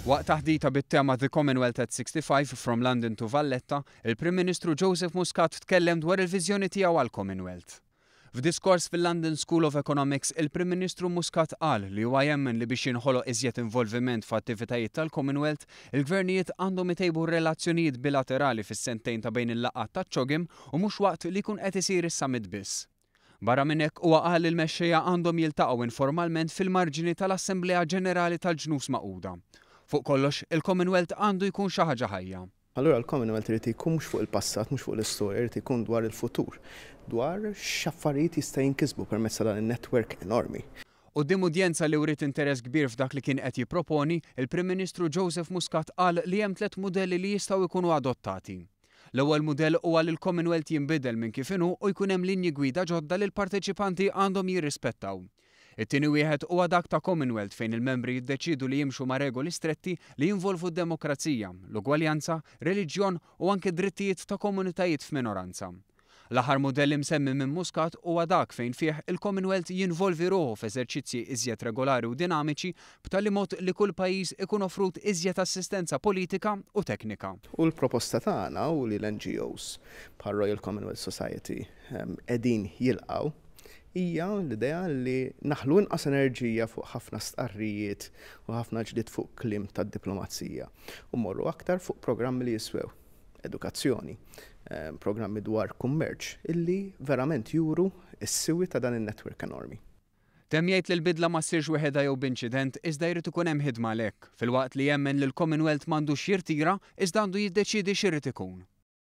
Waqt taħdita bit-tema The Commonwealth at 65 From London to Valletta, il-Prim Ministru Joseph Muscat tkellem dwar il-viżjoni tiegħu għall-Commonwealth. F'diskors fil-London School of Economics, il-Prim Ministru Muscat qal li huwa jemmen li biex jinħoloq iżjed involviment f'attivitajiet tal-Commonwealth, il-gvernijiet għandhom itejbu r-relazzjonijiet bilaterali fis-sentejn ta' bejn il-laqgħat taċ-CHOGM u mhux waqt li jkun qed isir is-summit biss. Barra minn hekk, huwa qal li l-mexxejja għandhom jiltaqgħu informalment fil-marġini tal-Assemblea Ġenerali tal-Ġnus Magħquda. Fuq kollox, il-Commonwealth għandu jkun xi ħaġa ħajja. Allura l-Commonwealth irid ikun mhux fuq il-passat, mhux fuq l-istorja, irid ikun dwar il-futur, dwar x'affarijiet jista' jinkisbu permezz ta' dan in-network enormi. Quddiem udjenza li wriet interess kbir f'dak li kien qed jipproponi, il-Prim Ministru Joseph Muscat qal li hemm tlett mudelli li jistgħu jkunu adottati. L-ewwel mudell huwa li l-Commonwealth jinbidel minn kif inhu u jkun hemm linji gwida ġodda li l-parteċipanti għandhom jirrispettaw. It-tieni wieħed huwa dak ta' Commonwealth fejn il-membri jiddeċiedu li jimxu ma' regoli stretti li jinvolvu d-demokrazija, l-ugwaljanza, reliġjon u anke d-drittijiet ta' komunitajiet f'minoranza. L-aħħar mudell imsemmi minn Muscat huwa dak fejn fih il-Commonwealth jinvolvi ruħu f'eżerċizzji iżjed regolari u dinamiċi b'tali mod li kull pajjiż ikun offrut iżjed assistenza politika u teknika. U l-proposta tagħna u li l-NGOs bħar-Royal Commonwealth Society qegħdin jilqgħu hija l-idea li naħlu inqas enerġija fuq ħafna stqarrijiet u ħafna ġlied fuq kliem tad-diplomazija u mmorru aktar fuq programmi li jiswew. Edukazzjoni, programmi dwar kummerċ illi verament juru s-siwi ta' dan in-network enormi. Temm jgħid li l-bidla ma ssirx weħidha jew b'inċident iżda jrid ikun hemm ħidma għalhekk, filwaqt li jemmen li l-Commonwealth m'għandux jirtira iżda għandu jiddeċiedi x'irid ikun.